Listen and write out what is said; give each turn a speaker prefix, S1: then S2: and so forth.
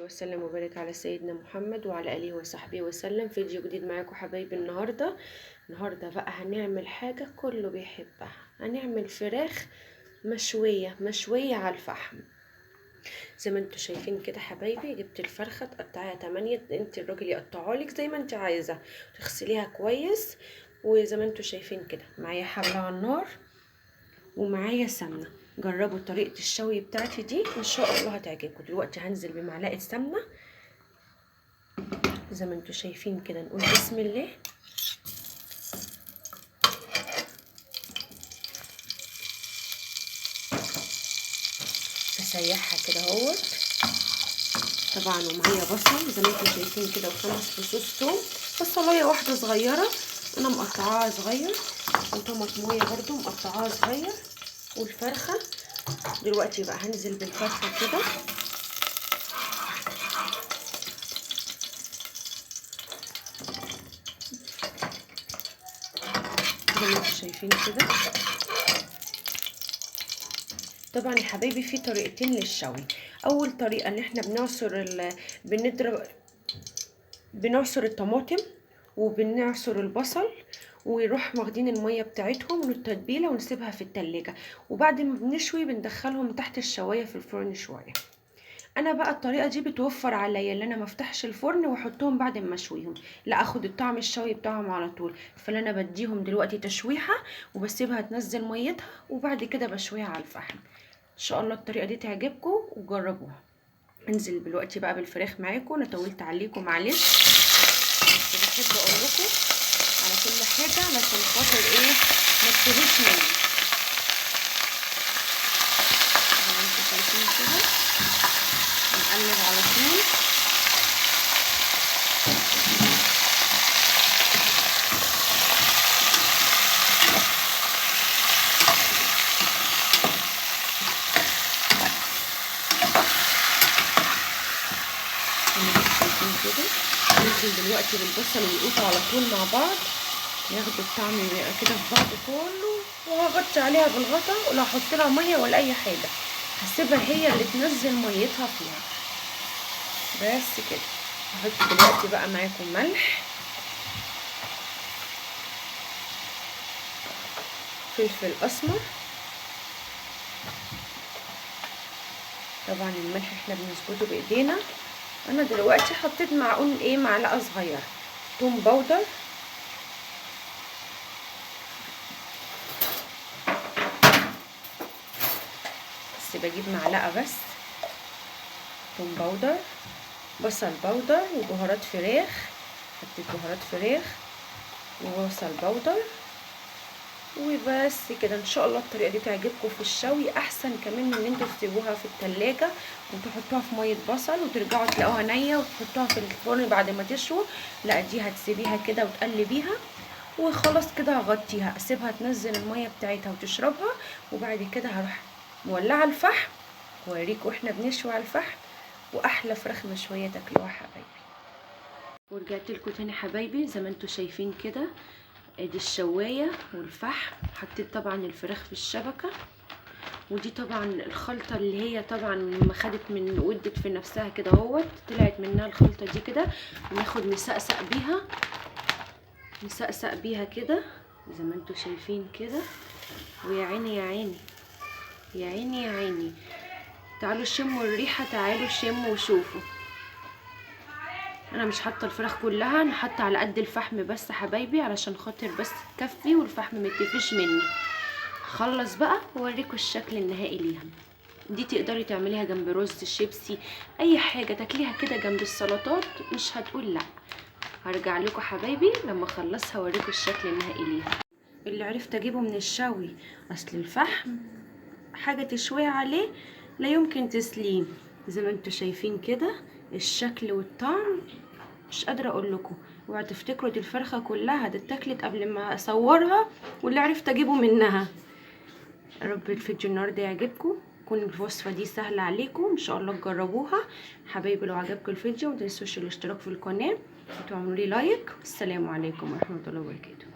S1: وسلم وبارك على سيدنا محمد وعلى اله وصحبه وسلم. فيديو جديد معاكم حبايبي. النهارده بقى هنعمل حاجة كله بيحبها، هنعمل فراخ مشوية على الفحم. زي ما انتوا شايفين كده حبايبي، جبت الفرخه تقطعيها 8، انت الراجل يقطعها لك زي ما انت عايزه، تغسليها كويس. وزي ما انتوا شايفين كده معايا حله على النار ومعايا سمنه. جربوا طريقه الشوي بتاعتي دي، ان شاء الله هتعجبكم. دلوقتي هنزل بمعلقه سمنه زي ما انتوا شايفين كده، نقول بسم الله. هسيحها كده اهوت طبعا، ومعايا بصل زي ما انتوا شايفين كده، وخمس فصوص توم، بصلايه واحدة صغيرة انا مقطعاها صغير، وطماطميه برده مقطعاها صغير، والفرخه. دلوقتي بقى هنزل بالفرخه كده. زي ما انتوا شايفين كده. طبعا يا حبايبي في طريقتين للشوي. اول طريقه ان احنا بنعصر بنضرب بنعصر الطماطم وبنعصر البصل، ويروح واخدين المية بتاعتهم والتتبيله ونسيبها في التلاجة، وبعد ما بنشوي بندخلهم تحت الشوايه في الفرن شوية. انا بقى الطريقة دي بتوفر عليا ان انا ما افتحش الفرن واحطهم بعد ما اشويهم، لا اخد الطعم الشوي بتاعهم على طول. فانا بديهم دلوقتي تشويحه وبسيبها تنزل ميتها، وبعد كده بشويها على الفحم. ان شاء الله الطريقة دي تعجبكم وجربوها. انزل دلوقتي بقى بالفراخ معاكم. انا طولت عليكم معلش، بس بحب اقول لكم على كل حاجة علشان خاطر ايه ما تتوهوش مني. زي ما انتوا شايفين كده نقلب على طول. شايفين كده ننزل دلوقتي بالبصل والقوطه على طول مع بعض، ياخدوا الطعم كده في بعض كله. وهغطي عليها بالغطا، ولا احط لها مية ولا اي حاجة، هسيبها هي اللي تنزل ميتها فيها بس كده. هحط دلوقتي بقى معاكم ملح، فلفل اسمر. طبعا الملح احنا بنظبطه بايدينا. انا دلوقتي حطيت معقول ايه معلقه صغيرة توم powder، بس بجيب معلقه بس توم powder، بصل powder، وبهارات فراخ. حطيت بهارات فراخ وبصل powder وبس كده. ان شاء الله الطريقة دي تعجبكم في الشوي، احسن كمان من ان انتوا تسيبوها في التلاجة وتحطوها في مية بصل وترجعوا تلاقوها نيه وتحطوها في الفرن بعد ما تشوي. لا، دي هتسيبيها كده وتقلبيها وخلاص كده. هغطيها اسيبها تنزل المية بتاعتها وتشربها، وبعد كده هروح مولعه الفحم واوريكم واحنا بنشوي على الفحم، واحلى فراخ مشوية تاكلوها حبايبي. ورجعت لكم تاني حبايبي. زي ما انتوا شايفين كده ادي الشوايه والفحم. حطيت طبعا الفراخ في الشبكة، ودي طبعا الخلطة اللي هي طبعا ما خدت من ودت في نفسها كده اهوت، طلعت منها الخلطة دي كده. وناخد نسقسق بيها، نسقسق بيها كده زي ما انتوا شايفين كده. ويا عيني يا عيني يا عيني يا عيني، تعالوا شموا الريحة، تعالوا شموا وشوفوا. انا مش حاطه الفراخ كلها، انا حاطه على قد الفحم بس حبايبي، علشان خاطر بس تكفي والفحم ما يتفش مني. هخلص بقى واوريكم الشكل النهائي ليها. دي تقدري تعمليها جنب رز شيبسي، اي حاجة تاكليها كده جنب السلطات، مش هتقول لا. هرجع لكم حبايبي لما اخلصها اوريكم الشكل النهائي ليها. اللي عرفت اجيبه من الشوي، اصل الفحم حاجة تشويها عليه لا يمكن تسليم. زي ما انتوا شايفين كده الشكل والطعم مش قادرة اقول لكم. اوعوا تفتكروا دي الفرخه كلها، دي اتاكلت قبل ما اصورها، واللي عرفت اجيبه منها. يا رب الفيديو النهارده يعجبكم، تكون الوصفة دي سهلة عليكم ان شاء الله تجربوها حبايبي. لو عجبكم الفيديو ما تنسوش الاشتراك في القناة وتعملوا لي لايك. والسلام عليكم ورحمة الله وبركاته.